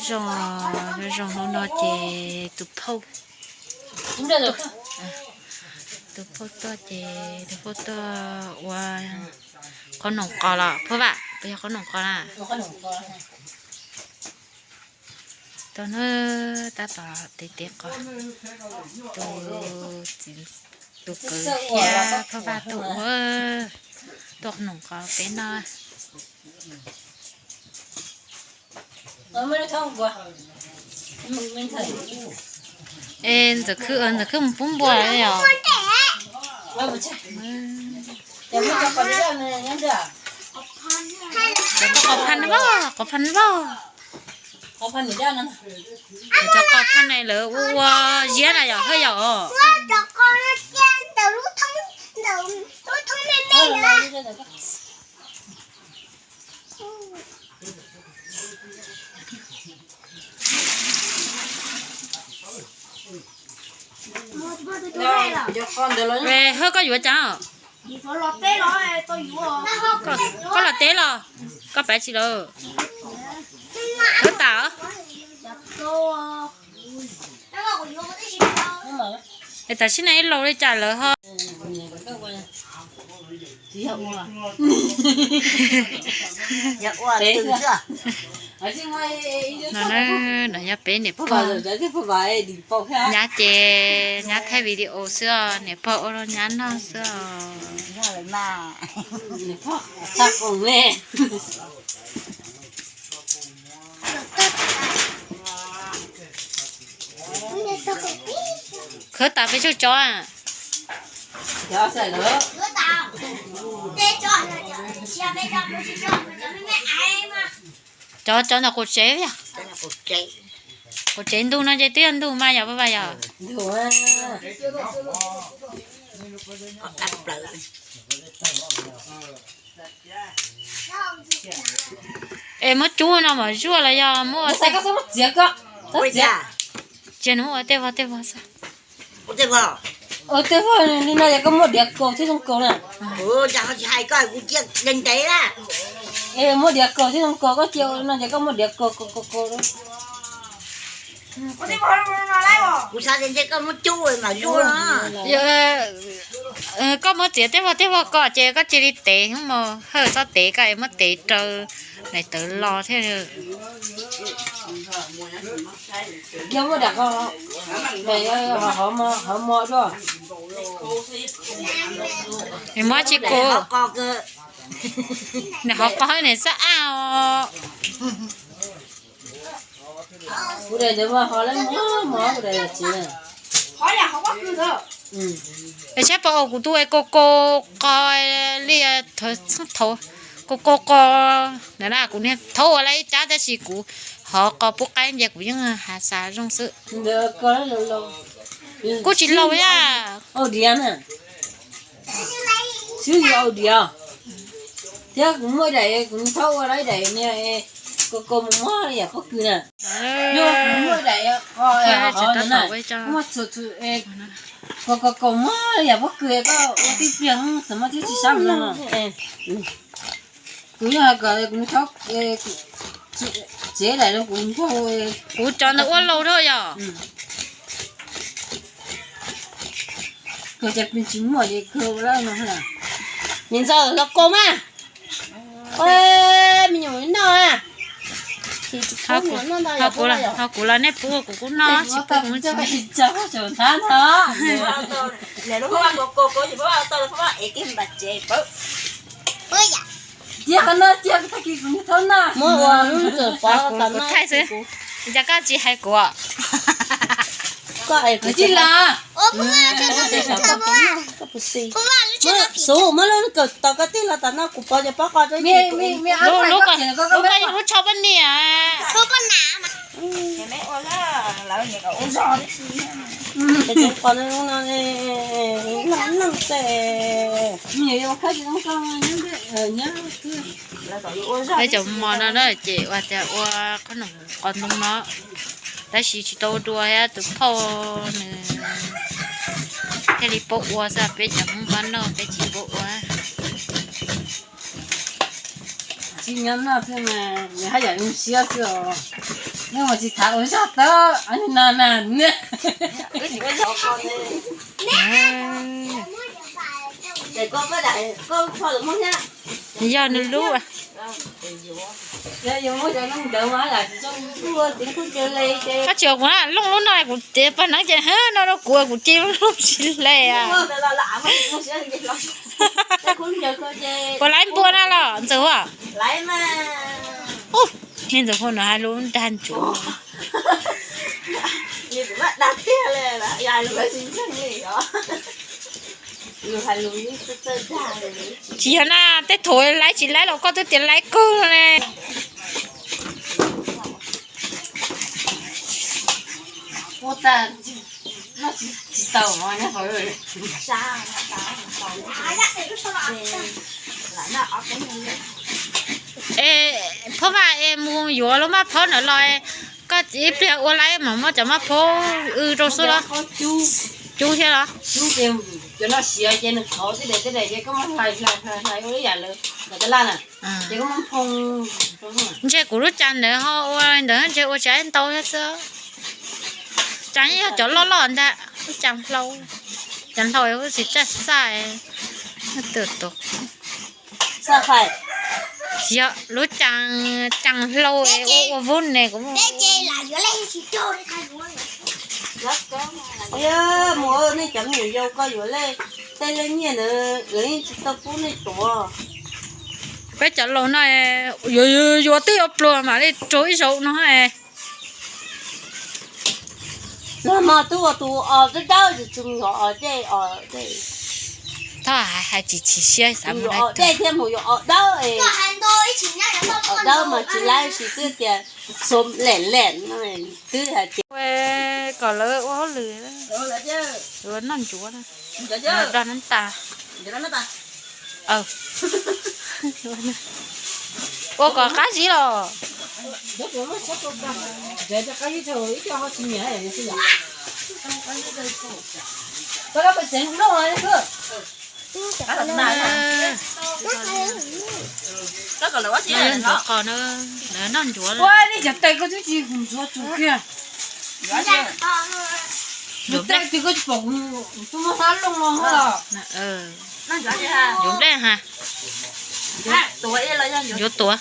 Zoo, zoo hnub no ces tus phauj, tus phauj tuaj ces tus phauj tuaj ua qhob noom qos los phauj Vam, puas yog qhob noom qos na? Tau na, tab tom tev tev qos, tus txiv, tus kwv thiab phauj Vam tuaj ua, tuaj qhob noom qos peb noj. Es Ntxawm Khwb, Ntxawm Khwb mus pub npua yom? Qos pha na, qos pha na, cov qos pha na lawv ua ua ziab na yom, haj yom? Hawj, koj yuav cas? Koj los teb los, koj pav tsis lawm. Hawj tas. Es tam sim no ib laus li cas lawv ho. No, no yog peb niam pog. Nyab ces nyab thaij video xwb os, niam pog ua rau nyab noj xwb os. Khawb tas peb tsug cov. Cov, cov ntawm qaum tsev, qaum tsev ntug no ces twb yog ntug mas yom, Paj Vas yom? Es muab cub no mam zuaj los yog muab, tsis, nws muab ua tej vog tej vog xwb. Ua tej vog li no ces koj muab diav kaus thiab zoo kaus na. Muab diav kaus thiab zoo kaus, koj cia no ces koj muab diav kaus kaus kaus. Kuv xav tias ntshe koj muab cub mam zuaj no. Koj muab txiav tej vog tej vog kom ces koj cia li tev mos, hawj txhob tev, koj muab tev raws daim tawv los thiab. Yog muab dam qos, hov mos dua. Nws muab tsis kus, nws hov qos nws xab ab os. Kuv daim ntawd mas hov lawm mos mos, kuv daim txiv na. Es saib puas ua kuv tus es kaus kaus qos li thaum, kaus kaus qos ntawd na, kuv niag thaum ua lawm ib tsab tab sis kuv hov qos pub qaib nce kuv yeej xav zoo xwb. Kuj tsis laus yaj. Au diav na. Xwb yog au diav. Thiab kuv muaj ib daim, kuv thaum ua lawm ib daim niag kaus kaus mos mos li yam pob kws na. Yog kuv muaj ib daim qos hov na, muaj txhua txhua kaus kaus mos li yam pob kws, koj ua tib pliag txawm muaj thiab tsis sab no. Kuv yog hais kom kuv thaum tsev daim no kuv nkaug. Kuv cov ntawd ua laus dhau yom. Kawg cas peb tsis muaj ces kawg ua lawm no. Niam ntxawm los kaus mas. Me nyuam noj. Ho kuv los nej pub kuv kuj noj, tsis pub kuv tsis. Kuv thaij xwb, cas koj tsis hais kuv. Lub, lub, lub tsho poj niam. Peb cov mos no na ces ua tias ua qhob noom qos ntoo no, tab sis tsis tau ua dua thiab, tus phauj nws thiaj li paub ua xwb, peb cov Hmoob pab noj peb tsis paub ua. Tsis nyob noj xwb mas nws haj yam zoo siab xwb os. Nej mus tsis tham ua zog tau, no na. Yog nws lub. Koj tsis ua kuv na, looj lub no kuv cev pag neeb ces no rau kuv, kuv cia lub lub tsis hle. Puas laiv npua na los Ntxawg Huaj? Ub, niag Ntxawg Huaj no hais lus dag ntsuav. Tsis yog na, tej thaum laiv tsis laiv los koj twb tias laiv kawg ne. Es Phob Vaj, es mus yuav lub maj phaub ntawd los, koj ib pliag ua laib mam muab cov maj phaub wb rau xwb los? Cub thiab los? Ntshe kuv lub cas ntawd ho ua ntawd ntshe ua tsav ntau thiab xwb. Cas yog cov loj loj ntag, lub cas hlau, cas hlau tsis txaj xaj. Yog lub cas, cas hlau es ua ua vub ne kuv. Mus, nej cov me nyuam yaus ko yuav tej lej nyiaj ntawd lawv yeej tsis tau pub nej tuav. Peb cov laus no yuav, yuav twb yuav pluag mam li raug ib zaug no. Los mas twb ua tus os dawb dawb, tsis mus yuav os dej os dej. Thov hais tsis chim siab xav mus os dej thiab mus yuav os dawb es. Os dawb mas tsis laib sis twb tias xuav lem lem no twb hais tias. Kom lawv ua hauj lwm, noj ncuav, dag nab tas. Ua kom qab zib los. Lawv ntxuav qos na, lawv noj ncuav. Yuav nplej ha, yuav tuav.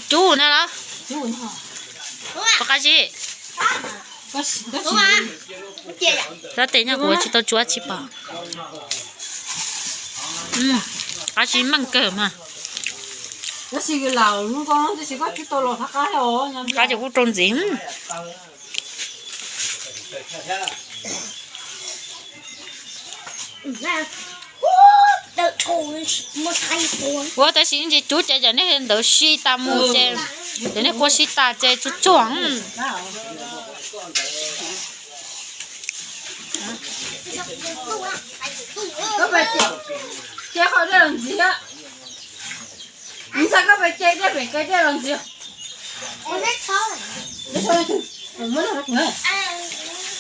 Cub na los? Pov qab zib. Xav tes nyob kuv tsis tau tsuav tsis pom. Qab zib meej kawg mas. Qab ces kuj rau ntxiv. Ua tab sis ntsis cub ces cov nej ntawd si tas mus ces, cov nej kua si tas ces tsuag tsuag.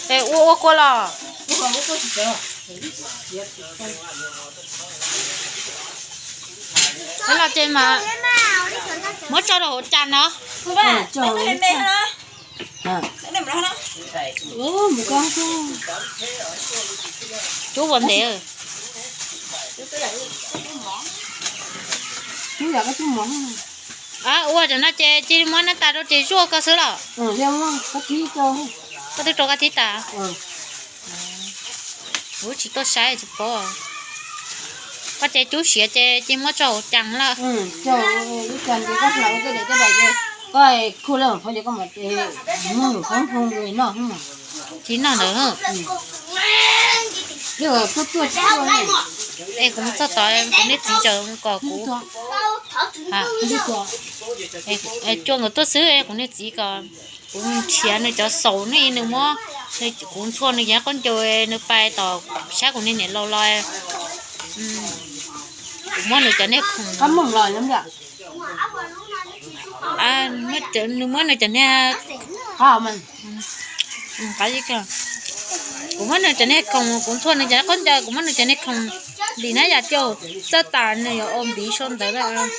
Es ua ua kua los? Los ces mas muab tso rau hauv cas no. Cub ua ntev. Ua cov no ces cia li muab nab tas rau ces zuaj koj xwb los? Koj twb rau koj tib tas. Kuv tsis tuaj saib tsis paub. Koj ces cub siav ces cia muab tso hauv cas lawm. Tsis noj ntawd. Es kuv mus txog tod kuv niag txiv tseem kom kuv, cua nkawd tuaj xwb, kuv niag txiv kom kuv nrhiav nws cov xaus ne, nws muab, kuv ntxhua nws yav qaub ncaug, nws pais tom sab kuv niag niam laus los, kuv muab nws cov niag khoom, nws muab nws cov niag, kuv muab nws cov niag khoom, kuv ntxhua nws cov qaub ncaug, kuv muab nws cov niag khoom ntim na yam caum txawj tas nws yuav ua npiv sau ntawv lawm.